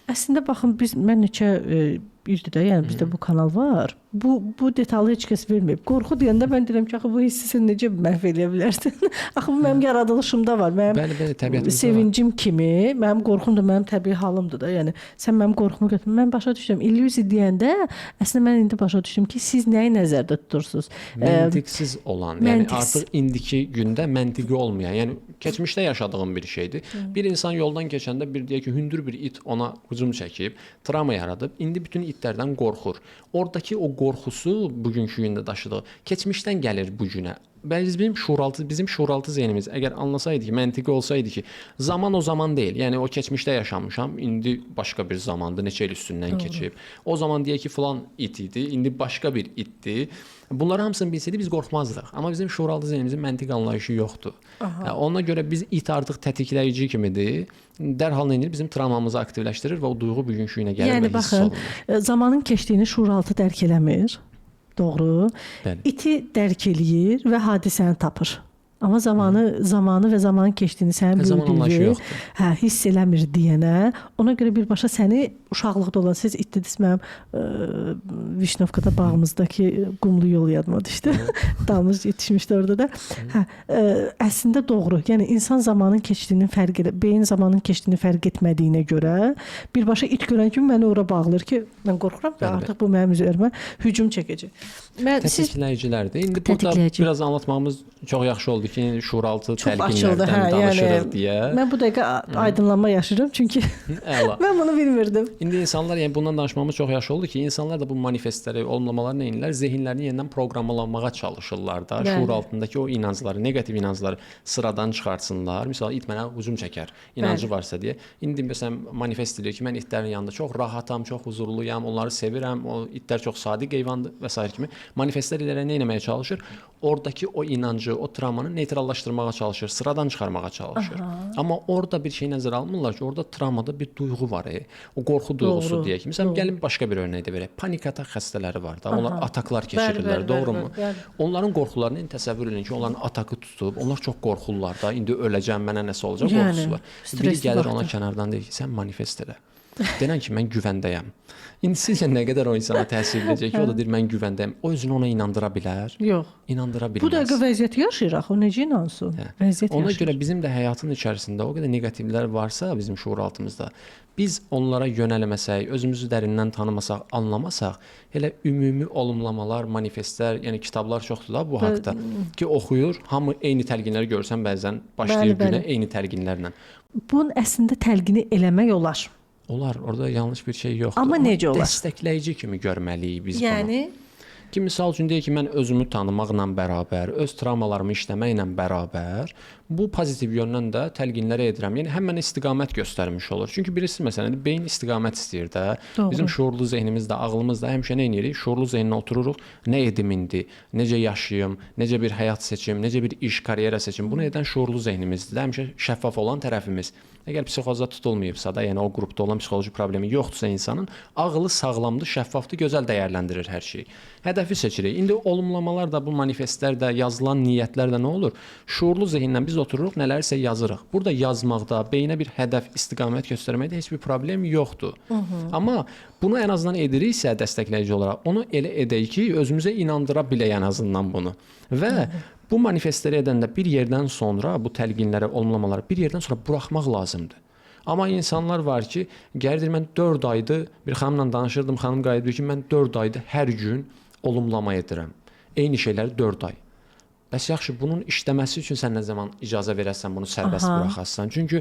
Əslində baxın, mən neçə ildir də, yəni bizdə bu kanal var. Bu detalı heç kəs verməyib. Qorxu deyəndə mən deyirəm ki, axı bu hissi sən necə məhv eləyə bilərsən? Axı bu mənim yaradılışımda var. Mənim Bəli, bəli, təbiətimizdə var. Sevincim kimi, mənim qorxum da mənim təbii halımdır da. Yəni sən mənim qorxumu götür. Mən başa düşdüm. İllüziya deyəndə əslində mən indi başa düşdüm ki, siz nəyi nəzərdə tutursunuz? Məntiqsiz olan, yəni məntiqsiz. artıq indiki gündə məntiqi olmayan, yəni keçmişdə yaşadığım bir şeydir. Bir insan yoldan keçəndə bir deyək ki, hündür bir it ona hücum çəkib, travma yaradıb, indi bütün itlərdən qorxur. Oradakı o qorxusu bugünkü gündə daşıdığı keçmişdən gəlir bu günə. Bəzi bizim şuuraltı zehnimiz əgər anlasaydı ki, məntiqi olsaydı ki, zaman o zaman deyil. Yəni o keçmişdə yaşamışam, indi başqa bir zamandır, neçə il üstündən keçib. O zaman deyək ki, filan it idi, indi başqa bir itdir. Bunların hamısını bilsəydik biz qorxmazdıq. Amma bizim şuuraltı zehnimizin məntiq anlayışı yoxdur. Hə, ona görə biz it artıq tətikləyici kimidir. Dərhal nə edir? Bizim travmamızı aktivləşdirir və o duyğu bugünkü günə gəlir Yəni və hiss baxın, olunur. Zamanın keçdiyini şuuraltı dərk eləmir. Doğru. Bəli. İti dərk eləyir və hadisəni tapır. Amma zamanı və zamanın keçdiyini sənin Hə, zaman anlayışı böyüdüyü, yoxdur. hə, hiss eləmir deyənə, ona görə birbaşa səni uşaqlıqda olan siz it dediniz, mənim Vişnovkada bağımızdakı qumlu yol yadıma düşdü. Damız yetişmişdi orada da. Hə, əslində doğru. Yəni insan zamanın keçdiyini fərq elə, beyin zamanın keçdiyini fərq etmədiyinə görə birbaşa it görən kimi məni ora bağlayır ki, mən qorxuram və artıq bu mənim üzərimə hücum çəkəcək. Mən siz Tətikləyicilərdir. İndi burada Tətikləyici. biraz anlatmağımız çox yaxşı oldu ki, şuuraltı Çox açıldı, təlqinlərdən hə, danışırıq yəni deyə. Mən bu dəqiqə aydınlanma yaşayıram çünki Əla. mən bunu bilmirdim. İndi insanlar, yəni bundan danışmamız çox yaxşı oldu ki, insanlar da bu manifestləri, olumlamaları nə edirlər? Zehinlərini yenidən proqramlamağa çalışırlar da. Şuur altındakı o inancları, neqativ inancları sıradan çıxartsınlar. Məsələn, it mənə hücum çəkər inancı varsa deyə. İndi məsələn manifest edir ki, mən itlərin yanında çox rahatam, çox huzurluyam, onları sevirəm, o itlər çox sadiq heyvandır və sair kimi. Manifestlər ilə nə etməyə çalışır? Oradakı o inancı, o travmanı neytrallaşdırmağa çalışır, sıradan çıxarmağa çalışır. Amma orada bir şey nəzərə almırlar ki, orada travmada bir duyğu var. O qorxu duyğusu deyək ki. Məsələn, gəlin başqa bir örnək də verək. Panik atak xəstələri var da. Onlar ataklar keçirirlər, doğrumu? Bəli. Onların qorxularını indi təsəvvür edin ki, onların atakı tutub, onlar çox qorxurlar da. İndi öləcəm, mənə nəsə olacaq Yəni, qorxusu var. Biri stresli gəlir ona vaxtda. kənardan deyir ki, sən manifest elə. Denən ki, mən güvəndəyəm. İndi sizcə nə qədər o insana təsir edəcək ki, o da deyir mən güvəndəyəm. O özünü ona inandıra bilər? Yox. İnandıra bilməz. Bu dəqiqə vəziyyət yaşayır axı, o necə inansın? Hə. Vəziyyət Ona yaşayır. görə bizim də həyatın içərisində o qədər neqativlər varsa bizim şuur altımızda, biz onlara yönəlməsək, özümüzü dərindən tanımasaq, anlamasaq, elə ümumi olumlamalar, manifestlər, yəni kitablar çoxdur da bu haqda ki, oxuyur, hamı eyni təlqinləri görsən bəzən başlayır günə eyni təlqinlərlə. Bunun əslində təlqini eləmək olar. Olar, orada yanlış bir şey yoxdur. Amma necə olar? Dəstəkləyici kimi görməliyik biz bunu. Yəni Ki misal üçün deyək ki, mən özümü tanımaqla bərabər, öz travmalarımı işləməklə bərabər bu pozitiv yöndən də təlqinləri edirəm. Yəni həm mənə istiqamət göstərmiş olur. Çünki bilirsiniz məsələn, beyin istiqamət istəyir də. Bizim şuurlu zehnimiz də, ağlımız da həmişə nə edirik? Şuurlu zehninə otururuq. Nə edim indi? Necə yaşayım? Necə bir həyat seçim? Necə bir iş, karyera seçim? Bunu edən şuurlu zehnimizdir də. Həmişə şəffaf olan tərəfimiz. Əgər psixoza tutulmayıbsa da, yəni o qrupda olan psixoloji problemi yoxdursa insanın, ağlı sağlamdır, şəffafdır, gözəl dəyərləndirir hər şeyi. Hədəfi seçirik. İndi olumlamalar da, bu manifestlər də, yazılan niyyətlər də nə olur? Şuurlu zehinlə biz otururuq, nələrisə yazırıq. Burada yazmaqda, beyinə bir hədəf, istiqamət göstərməkdə heç bir problem yoxdur. Amma bunu ən azından ediriksə dəstəkləyici olaraq, onu elə edək ki, özümüzə inandıra bilək ən azından bunu. Və bu manifestləri edəndə bir yerdən sonra bu təlqinləri, olumlamaları bir yerdən sonra buraxmaq lazımdır. Amma insanlar var ki, gəlir mən 4 aydır bir xanımla danışırdım, xanım qayıdır ki, mən 4 aydır hər gün olumlama edirəm. Eyni şeyləri 4 ay. Bəs yaxşı, bunun işləməsi üçün sən nə zaman icazə verəsən, bunu sərbəst buraxasan? Çünki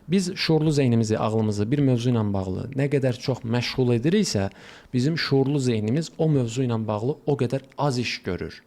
biz şuurlu zehnimizi, ağlımızı bir mövzu ilə bağlı nə qədər çox məşğul ediriksə, bizim şuurlu zehnimiz o mövzu ilə bağlı o qədər az iş görür.